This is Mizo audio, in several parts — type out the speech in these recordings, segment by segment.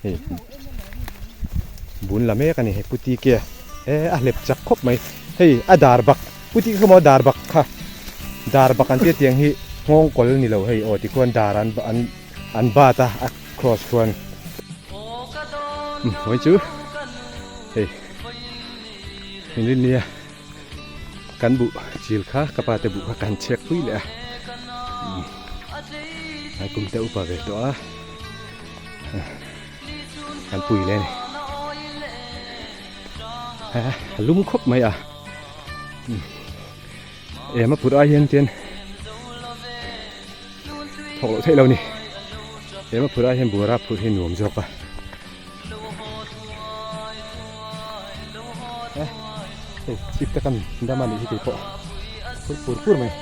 Hei bun la mek a ni hei puti ke e a hlep chak khawp mai hei a dar bak puti kha maw dar bak kha dar bak an tia tiang hi nghawng kawl ni lo hei aw tikhuan dar an an an bat a a cross khuan umm hawi chu hei inrinnia kan buh chil kha ka pa te buh kha kan chhek pui leh a umm a kum te upa ve tawh a. Kan pui leh a ni a lum khawp mai a em a put ai hian chuan thawk loh theih lo a ni em a phut ai hian buara phut hi nuam zawk a hei chip te kan dam a nih hi keipawh phur pur pur mai.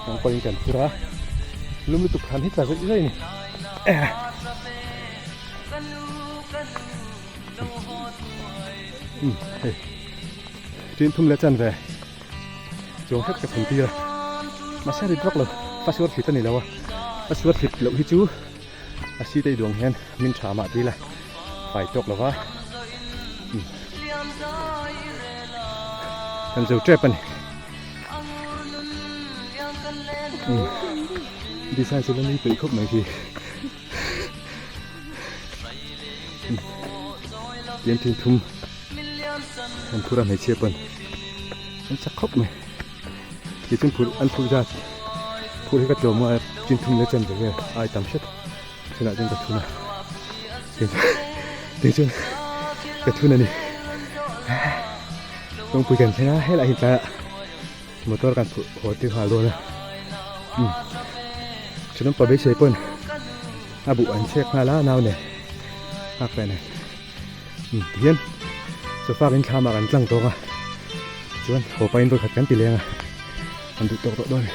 Kan pawhin kan phur a lum lutuk han hi tla zawih zawih a ni umm hei tin thum leh chan ve chuang hrep ka thun tir a mahse a rit vak lo password thlit a ni lo a password thlit loh hi chu a seat a i duang hian min tha mah ti ila fai tawk lo va kan zo tep a ni design chu la nui peih khawp mai khi tiang thing thum an phur a hmeichhia pawn an chak khawp mai. Tichuan phur an phur zat phur hi ka tlawm a chin thum leh chan ve vel ai tam hret chunah chuan ka thun a tichuan ka thun a ni kawngpui kan thleng a helaiah hian tlaiah motor kan phurh haw tir nghal dawn a umm thenawm pa beisei pawn a buh an chhek nghal a nau nen nghak leh nen. Tihian sofa in thlam ah kan tlang tawk a chuan haw pahin vawikhat kan ti leng a kan duh tawk tawh dawn a ni.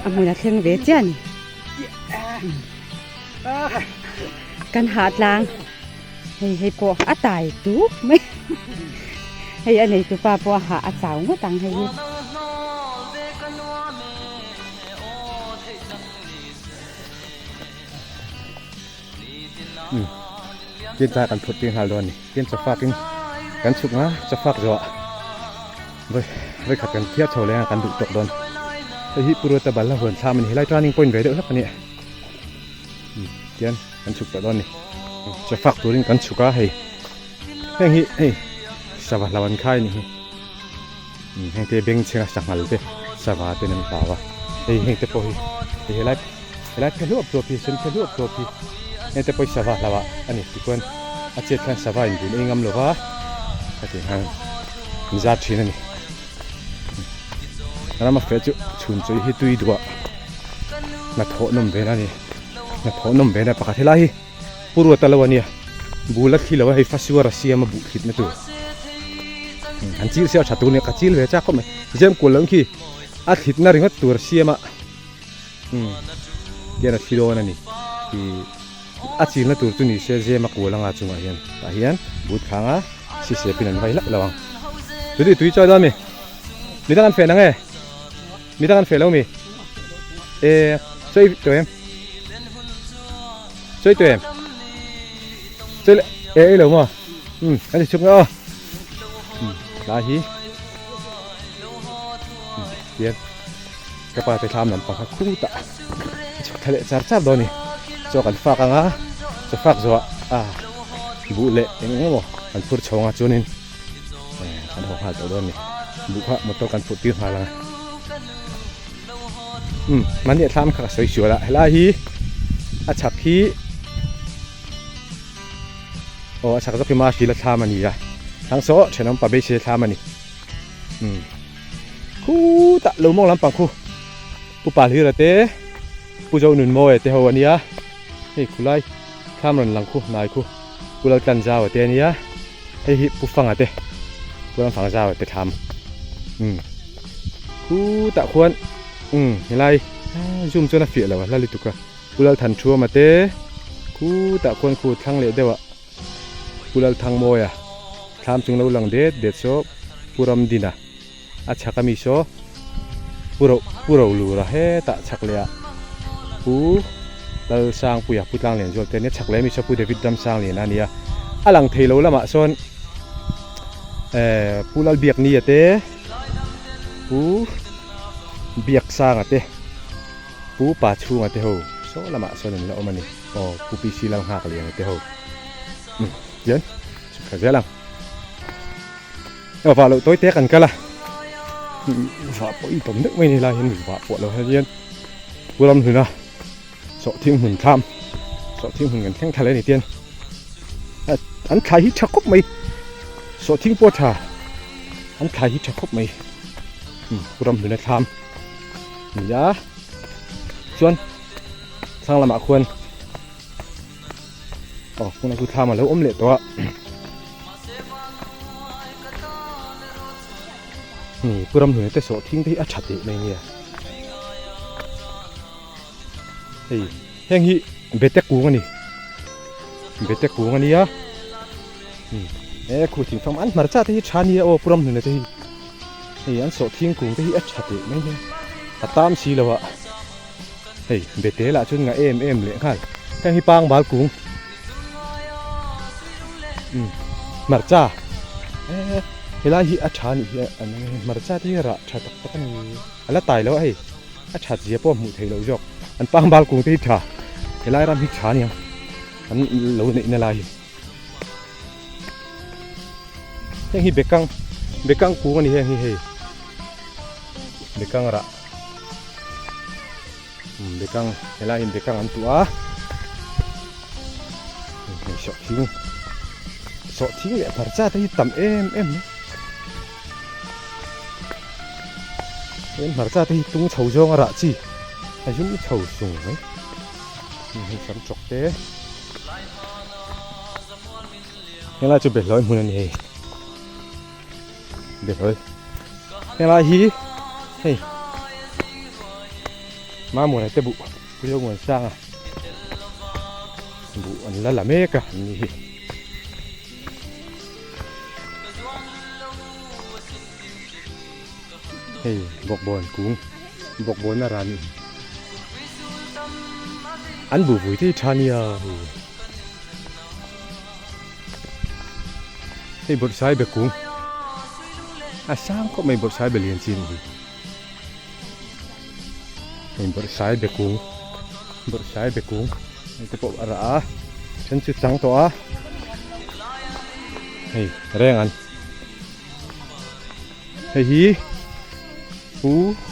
A hmun a thleng ve chiah a ni. Kan hah tlang hei hei pawh a tai tuk mai hei a neitu pa pawh a hah a chau ngawt ang hei hi. Tin tlai kan phut tir nghal dawn a ni. Tin chawfak in kan chhuk nga chawfak zawhah vawi khat kan thiar chho leh ang kan duh tawk dawn. Hei hi Puruata Balhla huan thlam a ni. Helai turning point ve deuh hlek a ni. Tian kan chhuk tawh dawn a ni. Chawfak turin kan chhuk a hei. Heng hi hei sava hlo an khai a nih hi. Heng te beng chhenga sanghal te sava ten an hlau a hei heng te pawh hi hei helai helai phe hluap hluap hi sen phe hluap hluap hi heng te pawh hi sava hlauh ah a ni tichuan a chet khan sava in bun ei ngam lo va hetiang hian an zar thin a ni rama feh chu chhun chawi hi tui duah hnathawh nawm vel a ni hnathawh nawm vel a pakhat helai hi. Pu Ruata lo ania, bul a thli lo a hei fasuar a siam a buh thlit na tur. An chil sia tha tur nia ka chil ve chak khawp mai. Zem kual loh khi a thlit na ringawt tur a siam a tian a thli dawn a ni. Khi a chil na tur chu ni se zem a kual anga chungah hian tah hian but khang a sisep in an vai hlauh lo ang. Tui tui chawi dawn a mi? Midang an feh nang e? Midang an feh lo mi? E chawi tawh em? Chawi tawh em? Chawi le e ei lo maw? Um an ti chhuk nge aw. Um tlai hi um tian ka pa te thlam lampang kha khutah a chhuk thla leh char char dawn a ni. Chaw kan fak ang a, chaw fak zawhah a buh leh eng eng emaw kan phur chhawng a chuanin kan haw nghal tawh dawn a ni. Buh kha motor kan phurh tir nghal ang a. Umm mahni a thlam kha ka sawi sual a helai hi a chhak hi aw a chhak zawk hi mahri la thlam a ni a thlang saw thenawm pa beisei thlam a ni umm khutah lo mawng lampang khu pu Palhira te pu Zonunmawia te ho a nia hei khulai thlam rawn lang khu hnai khu pu Laltlanzau te a nia hei hi pu Fanga te pu Ramfangzau te thlam umm. Khutah khuan umm helai zoom chuan a fiah lo a hla lutuk a Pu Lalthan Thuama te khutah khuan khu thlang leh deuh ah Pu Lalthangmawia thlam chung lo lang det det saw. Pu Ramdina a chhak ami saw Pu Ro Pu Rolura hetah chhak leh ah Pu Lalsangpuia Pu Tlanglianzual te ania chhak leh ami saw Pu David Ramsangliana a nia a lang thei lo lamah sawn ehh Pu Lalbiaknia te Pu Biaksanga te Pu Pachhunga te ho saw lamah sawn an la awm a ni aw Pu PC Lalnghakliana te ho umm tian chhuk thla zel ang. Vah loh tawi te kan kal a, vah pawh i tam deuh mai ni lai hian vah pawh lo hian Pu Ramhluna sawhthing hmun thlam sawhthing hmun kan thleng thla leh a ni tian an thlai hi tha khawp mai sawhthing pawh tha an thlai hi tha khawp mai Pu Ramhluna thlam a ni a chuan thlang lamah khuan aw hmunah chu thlam a lo awm leh tawh a hei pu ramhlun te sawh thing te hi a tha teh mai nia hei heng hi bete kung a ni bete kung a nia e khu thing fam an hmarcha te hi tha nia aw pu ramhlun te hi hei an sawh thing kung te hi a tha teh mai nia a tam si lo a. Hei bete lah chuan nga em em leh nghal heng hi pangbal kung umm hmarcha eee helai hi a tha anih hi an hmarcha te hi rah tha tak tak a ni a la tai lo a hei a that zia pawh a hmuh theih loh zawk an pangbal kung te hi tha helai ram hi tha a niang an lo neih na lai hi heng hi bekang bekang kung a ni heng hi hei bekang rah. Bekang helai hian bekang an tuah a hei sawhthing sawhthing leh hmarcha te hi tam em em mai heng hmarcha te hi tung chho zawng a rah chi a zum chho sung mai hei sam chawk te helai chu behlawi hmun a ni hei. Behlawi helai hi hei Mamawna te buh Pu Muansanga buh an la la mek a an ni hi. Hei bawkbawn kung bawkbawn a ran an buh vui te hi tha nia hei. Hei bawrhsai be kung a sang khawp mai bawrhsai be lian chi a nih hi hei bawrhsai be kung bawrhsai be kung hei te pawh a rah a then chu chang tawh a hei reng an hei hi pu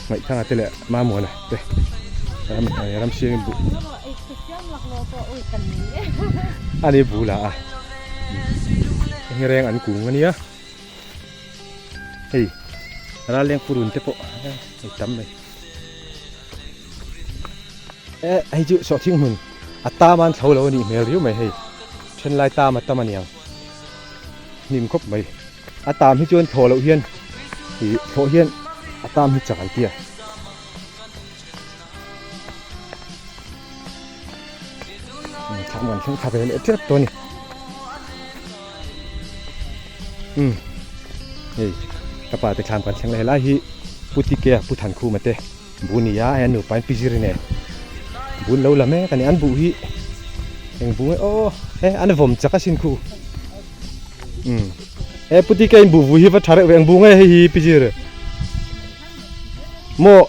ngaihthanga te leh mamuana te ram ram siang buh ani bu la a hei reng an kung ania hei ral leng purun te pawh hei tam mai eh hei chu sawhthing hmun a tam an thlo lo anih hmel riau mai hei thenlai tam a tam aniang hnim khawp mai. A tam hi chuan thlawh loh hian ih thlawh hian a tam hi chak an ti a. Thlam kan thleng thla ve leh tep tawh a ni. Umm hei ka pa te thlam kan thleng leh helai hi Pu Tikea Pu Thankhuma te bu a ni a hei an nupa in Pi Ziri nen bun lo la mek a ni an buh hi eng bu nge aw he an vawm chak asin khu. Umm he puti ka in bu vui hi va tha reuh ve ang bu nge hei hi pi zir maw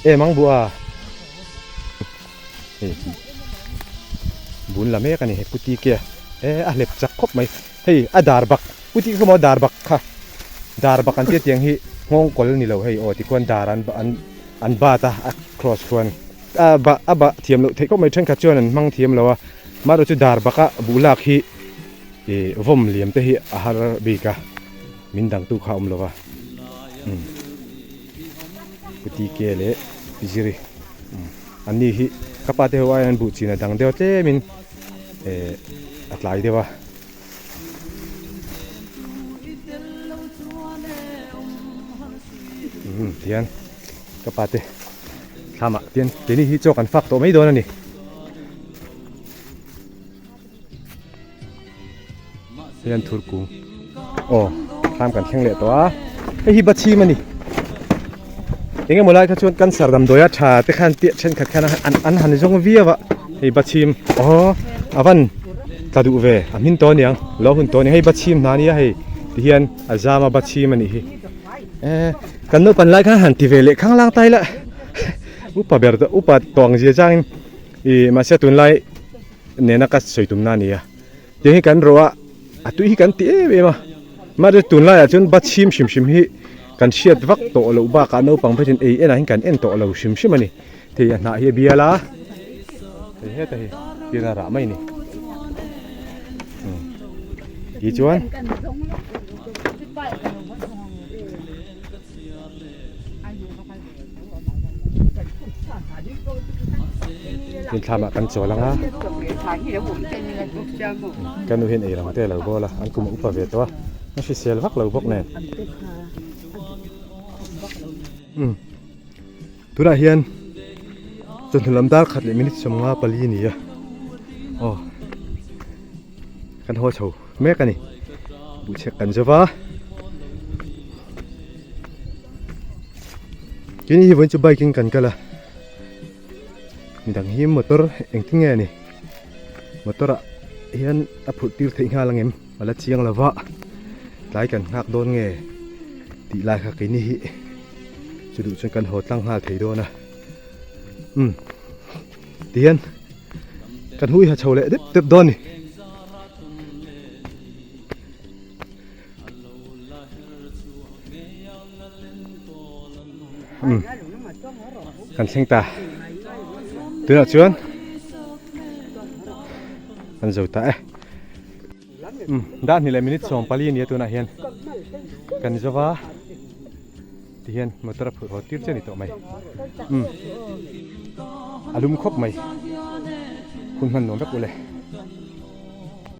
em ang bu a hei bun la mek ani hei puti ke e a hlep chak khawp mai hei a dar bak puti kha maw dar bak kha dar bak an tia tiang hi nghawng kawl ni lo hei aw tikhuan dar an an an bat a a cross khuan a bah a bah thiam loh theih khawp mai thenkhat chuan an hmang thiam lo a mahro chu dar baka buh lak hi ih vawm liam te hi a har bik a min dang tu kha a awm lo va umm putike leh piziri umm an ni hi ka pa te ho aiin an buh chin a dang deuh a tlem in eh a tlai deuh a. Umm tihian ka pa te thlamah tian keini hi chaw kan fak tawh mai dawn a ni. Hei an thur kung aw. Thlam kan thleng leh tawh a, hei hi Bachhim a ni. Eng emaw lai kha chuan cancer damdawi a tha te khan piah thenkhat khan an han zawng viau a, hei Bachhim aw a van tla duh ve a hmin tawh aniang lo hun tawh a ni hei Bachhim hna ania hei ti hian a zam a Bachhim a nih hi eh kan naupan lai khan han ti ve leh khang lang ta ila upa ber upa tawh ang zia changin ih mahse tunlai nena ka sawi tumna a ni a. Tiang hi kan rawh a, a tui hi kan ti em em a, mahse tunlaiah chuan ba chhim hrim hrim hi kan hriat vak tawh loh bakah naupang phei chuan ei enah hian kan en tawh lo hrim hrim a ni. Thei a hnah hi a bial a, hei heta hi tir a rah mai a ni. Tichuan. Tin thlamah kan chawl ang a, ka nu hian ei rang te a lo bawl a, an kum a upa ve tawh a, a hrisel vak lo bawk nen. Umm tunah hian chawhnu lam dar khat leh minute 54 a ni a, aw kan haw chho mek a ni, buhchhek kan zo va. Tin hi vawiin chu bike in kan kal a midang hi motor engtin nge a ni motor ah hian a phurh tir theih nghal ang em a la chiang lo va tlai kan nghak dawn nge tih lai kha keini hi chu duh chuan kan haw tlang nghal thei dawn a umm tihian kan hui ha chho leh dep dep dawn a ni. Umm kan thleng ta tunah chuan kan zo ta e umm dar hnih leh minute 14 a nia tunah hian kan zo va tihian motor a phurh haw tir che a ni tawh mai umm a lum khawp mai hun hman nuam vek ule.